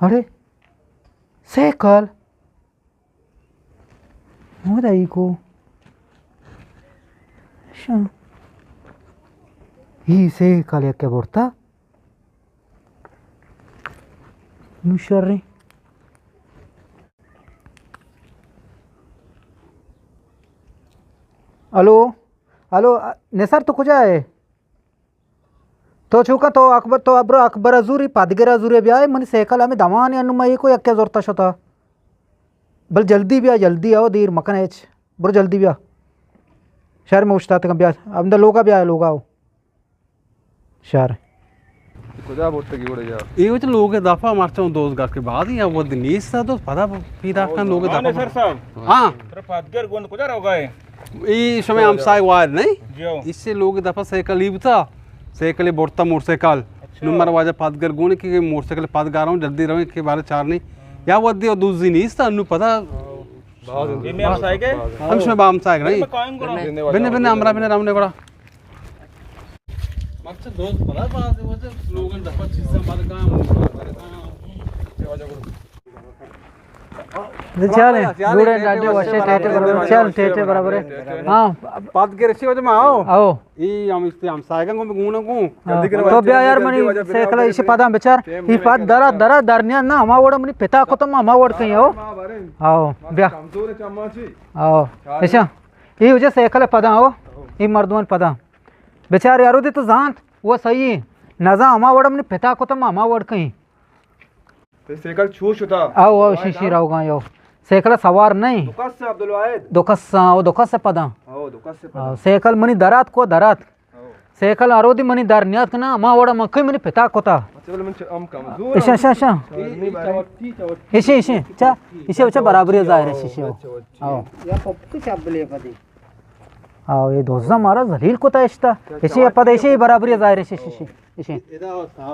اڑے، سیکل؟ ہمودا ای کو۔ شاں۔ ای سیکل یکے برتا۔ نو شریں۔ الو، الو، نثار تو کجا ئے؟ تو چوکا تو اکبر، تو ابرو اکبر ءَ زوری، پدگر ءَ زوری بیائے، منی سیکل ہمے دمانے انو ما ایکو یکے زرتا شتا۔ بل جلدی بیا، جلدی آؤ، دیر مکن ہچ۔ برو جلدی بیا۔ شہر میں اوشتاتگاں، بیا۔ ہمدا لوگا بیا، لوگا آؤ۔ شہر۔ کجا برتگی گڑا یا؟ اے وچ لوگ دفعہ مرچاں دوست گشت کہ بعد یا ود نیست تو پدا پیدا کن لوگ ہاں، دفعہ۔ نثار صاحب۔ ہاں۔ ترا پدگر گوند کجا روگا ئے؟ ای شمئے ہمسائے وار نہیں؟ جی ہو۔ اس سے لوگ دفعہ سائیکل ہی بتا، سائیکل ہی برتا موٹر سائیکل۔ اچھا۔ نو مر واجہ پدگر گون کہ موٹر سائیکل پدگر رہوں، جلدی رہوں کہ بارے چار نہیں۔ یا ودی دوزی نیست، انو پدا۔ یہ میں ہمسائے کے؟ ہم شمئے با ہمسائے نہیں۔ میں قائم کروں۔ بنے، بنے، ہمرا بنے، رامنے گڑا۔ مرچی دوست بلا باز ہے، وجہ لوگن دفعہ چیزاں بلکاں۔ چل ہیں، گوڑے ڈاڈے وشے ٹیٹے برابر، چل ٹیٹے برابر ہے۔ ہاں۔ پاد گرسی وجہ ما آؤ۔ آؤ۔ ای ہم استے ہم سائگن کو گونا کو۔ ہاں۔ تو بیا یار منی سائیکل ایشی پاداں بچار۔ ای پاد درا، درا درنیا نا، ہما وڑ منی پتا کو تو ہما وڑ کہیں ہو۔ آؤ، بیا۔ آؤ۔ ایشا۔ ای وجہ سائیکل پاداں ہو۔ ای مردمان پاداں۔ بچار یارو دی تو زانت، وہ صحیح ہے۔ نزا ہما وڑ منی پتا کو تو ہما وڑ کہیں۔ تئی سائیکل چو شتا؟ آؤ، آؤ، شیشی روگاں یو۔ سائیکل سوار نہیں۔ دو کس عبدالواحد؟ دو کس، آؤ، دو کس پداں۔ آؤ، دو کس پداں۔ آؤ، سائیکل منی درات کو درات۔ آؤ۔ سائیکل ہرودی منی در نیات کنا، ما وڑا من کئی منی پتا کتا۔ اچھا، بلے من چ-، ہم کمزور۔ اشا، اشا، اشا۔ چوٹی، چوٹی۔ اشی، اشی، چا، اشی، چا برابری ظاہر ہے، اشی، اشی۔ آؤ۔ یا پپو چبلے پدی۔ آؤ، یہ دوزہ مارا ذلیل کتا اشتا۔ اشی، پدا اشی برابری ظاہر ہے، اشی، اشی، اشی۔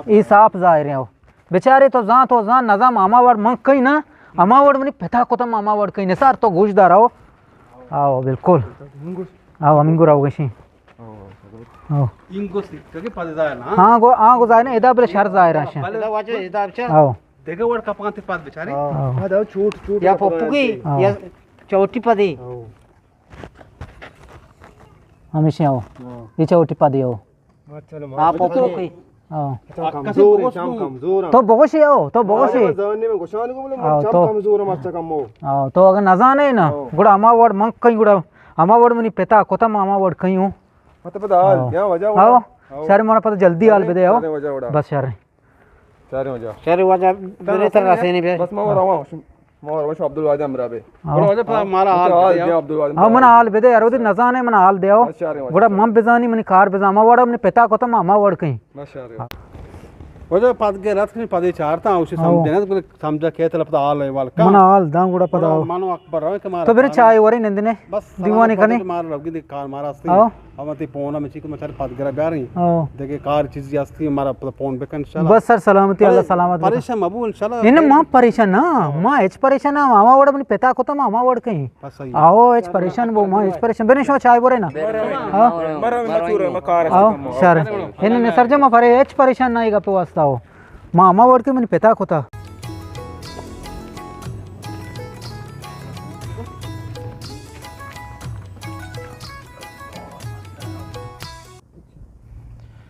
ای صاف ظاہر ہے، آؤ۔ بیچارے تو زان، تو زان، نزان، ہما وڑ من کئی نا، ہما وڑ منی پتا کتا، ہما وڑ کئی نثار تو گوش دار، آؤ۔ آؤ، بالکل۔ آؤ، ہمیں گو راو گشی۔ آؤ۔ ہاں، گو، ہاں، گو ظاہر ہے، ادا بلے شر ظاہر ہے۔ آؤ۔ دیگه وڑ کپانتے پاد بیچارے۔ آؤ۔ آؤ۔ یا پپو کی، آؤ۔ یا چوٹی پدی۔ آؤ۔ ہمیشہ آؤ۔ ہاں۔ یہ چوٹی پدی آؤ۔ ہاں، پپو کی۔ ہاں۔ تو بگوشی آؤ، تو بگوشی۔ آؤ، تو۔ آؤ، تو اگر نزانے نا، گڑا ہما وڑ من کئی گڑا، ہما وڑ منی پتا کتا، ما ہما وڑ کئی ہوں۔ آؤ۔ شر منا پتا جلدی حال بدے آؤ۔ بس شر۔ شر واجہ بلے تر رسینے بے۔ بس ما رواں، ما رواں شو عبدالواحد ہمراہ بے۔ ہاں۔ گڑا واجہ پدا مارا حال دے، عبدالواحد ہاں، منا حال بدے، ارو دی نزانے منا حال دے۔ گڑا من بزانی منی کار بزان، ما وڑا منی پتا کتا، ما، ما وڑ کئی۔ واجہ پد گئے رات کنی پدے چارتا، اسے سمجھے نہ، سمجھا کہ تلپ دا حال احوال کا۔ منا حال داں گڑا پدا۔ منو اکبر روے کہ مارا تو بری چائے ورے نندنے۔ بس دیوانے کنے۔ مارا لگی دی کار مارا استی۔ ہاں۔ ہم تی پونا مچی کو مچار پد گرا بیاری۔ ہاں۔ دیکھے کار چیزی استی مارا پدا پون بکن انشاءاللہ۔ بس سر سلامتی، اللہ سلامت بکن۔ پریشان مبو انشاءاللہ۔ ان ما پریشان نا، ما ہچ پریشان نا، ہما وڑ منی پتا کتا، ما ہما وڑ کہیں۔ بس صحیح۔ آؤ، ہچ پریشان بو، ما ہچ پریشان۔ بنے شما چائے بورے نا۔ ہاں۔ آؤ، شر۔ ان نے سرجم پرے ہچ پریشان نہ، گپ واسطہ ہو۔ ما ہما وڑ کہ منی پتا کتا۔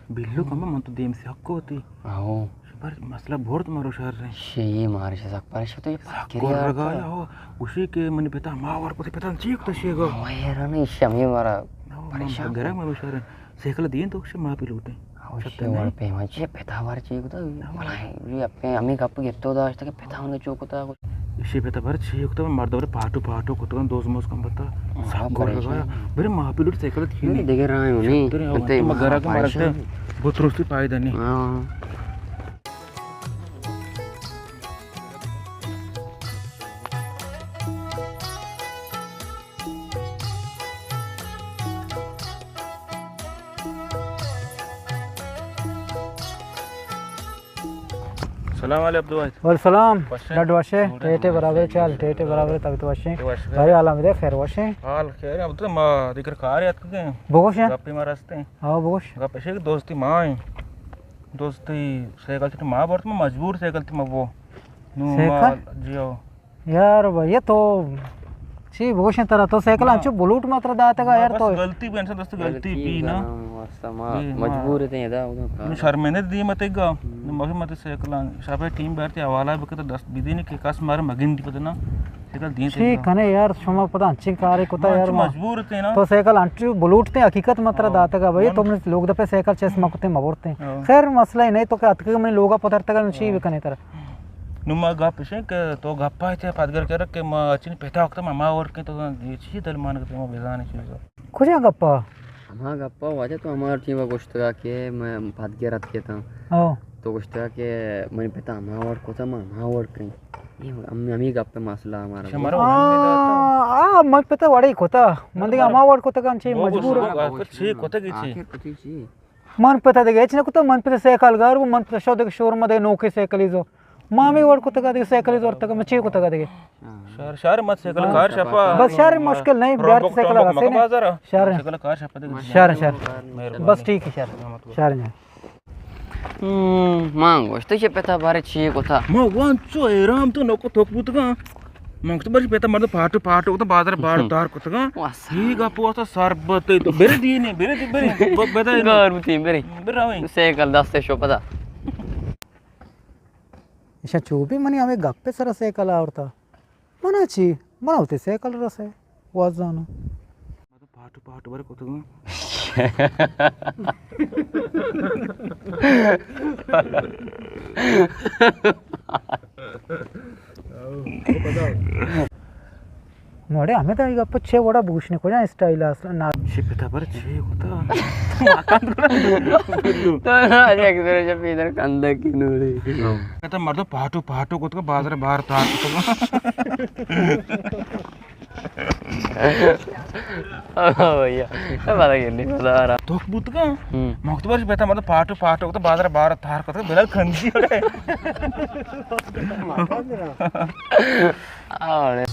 بلو کما من تو دیم سے حق ہوتی۔ آؤ۔ پر مسئلہ بہت مرو شر رہے۔ شی مارش سک پریش تو یہ پکری گور لگا ہو۔ گوشی کہ منی پتا ما ور پتی پتا چیک تو شی گو۔ ما حیران، شمی مارا پریشان گرم مرو شر۔ سیکل دین تو ما پیلوٹے۔ او شی وڑ پیما چی پتا وار چی کتا؟ بلائیں، یہ اپنے ہمیں گپ گپتو داشت کہ پتا ہمیں چو کتا۔ اشی پتا بر چی کتا، مرد بر پاٹو پاٹو کتا، دوز موز کم بتا۔ سب گور لگایا۔ بر ما پیلوٹ سائیکل تھی نہیں۔ دیگه راه اونی. انت ما گرا که مرد بوت روستی پایده نہیں۔ ہاں۔ سلام علیکم عبدالواحد۔ وعلیکم سلام۔ وشے؟ ڈڈ وشے؟ جوڑے ٹیٹے برابر، چال ٹیٹے برابر، تبیت وشے؟ بھائی حالا مدے، خیر وشے؟ حال خیر ہے، عبدالواحد ما دیگر کار یاد کگے۔ بگوش۔ گپی ما رستے۔ ہاں، بگوش۔ گپ ایشے کہ دوستی ما ہیں۔ دوستی سائیکل تی ما برت، ما مجبور سائیکل تی ما وہ۔ نو سائیکل؟ ما، جی ہو۔ یار بھائی، تو چی بگوشیں ترا، تو سائیکل ہاں۔ انچو بلوٹ ما ترا داتگا یار۔ بس تو غلطی بی، انسان دست غلطی غلطی بی نا۔ کرم واسطہ ما بی، ما مجبور تھے ادا، ادا کار۔ نو شرمندہ دی مت گا۔ ہم۔ نو مگر مت سائیکل شاپے ٹیم بیٹھتے حوالہ بکتا دست بدینی کہ کس مار مگندی پتہ نا۔ سائیکل دین چی تھے گا۔ کنے یار، شما پدا انچیں کارے کتا ہاں، یار انچو ما۔ مجبور تھے نا۔ تو سائیکل انچو بلوٹ تھے، حقیقت ما ترا ہاں۔ داتگا بھائی، ہاں۔ تو من لوگ دپے سائیکل چیس ما کتے مبرتے۔ ہاں۔ خیر، مسئلہ ہی نہیں، تو کہ اتکے من لوگا پترتگا، نو چی ہاں۔ بکنے ترا۔ نو ما گپ اش انت کہ تو گپا چہ پدگر کر کہ ما چنی پتا وقت ما ما ورکیں، تو چی دل مان کہ ما بزانے چیز۔ کجا گپا؟ ہما گپا واجہ تو ہمار ٹیم گوشتگا کہ میں پدگر ات کیتاں۔ او۔ تو گوشتگا کہ من پتا ہما ور کتا، ما ہما ور کیں۔ یہ ہم، ہمی گپ مسئلہ ہمارا۔ شمارا آ، آ، من پتا وڑے کتا۔ من دیگه ہما ور کتا کہ چی وہ مجبور۔ وہ چی کتا کہ چی؟ آخر کتی چی؟ من پتا دگہ ہچ نہ کتہ، من پتا سائیکل گار بو، من پتا شو دگہ شوروم دگہ نوکے سائیکلی زو۔ ما ہمے وڑ کتگا دگہ سائیکلی زورتگا، من چے کتگا دگہ؟ شر، شر مت سائیکل کار شپا۔ بس شر مشکل نہیں، بیار تو سائیکل رسے نے۔ بازار۔ شر۔ سائیکل کار شپا دگہ۔ شر، شر۔ مہربانی۔ بس ٹھیک ہے شر۔ شر جان۔ ہم، من گوشت چہ پتا بارے چی کتا؟ ما وان چو حیران تو نوکو توک بوتگا۔ من گوشت، بری پتا مرد پاٹو پاٹو کتا، بازار بار تار کتگا۔ واہ۔ یہ گپ واسطہ سر بتے تو برے دینے، برے دی، برے۔ ب-، بدا گار بوتیں، برے۔ برے آویں۔ سائیکل دست شو پدا۔ ایشاں چو بی منی ہمے گپ سر سائیکل آورتا۔ منا چی؟ منا وتی سائیکل رسے۔ وازانو۔ پاٹو پاٹو بر کتگاں۔ نوڑے ہمے تو گپ چے وڑا بوشنے، کجا اسٹائل اصلا نا۔ چے پتا پر چے کتا۔ تو نا، ایک دفعہ جب ادھر کندہ کی نوڑے۔ کتا مردو پاٹو پاٹو کتگا، بازار بار تار کتگا۔ ہاں بھیا، پتہ کہ نہیں، پتہ آ رہا۔ توک بوتگا؟ ہم۔ مکتبر پتا مطلب پاٹو پاٹو کتگا، بازار بار تار کتگا، بلال کھنجی اڑے۔ آڑے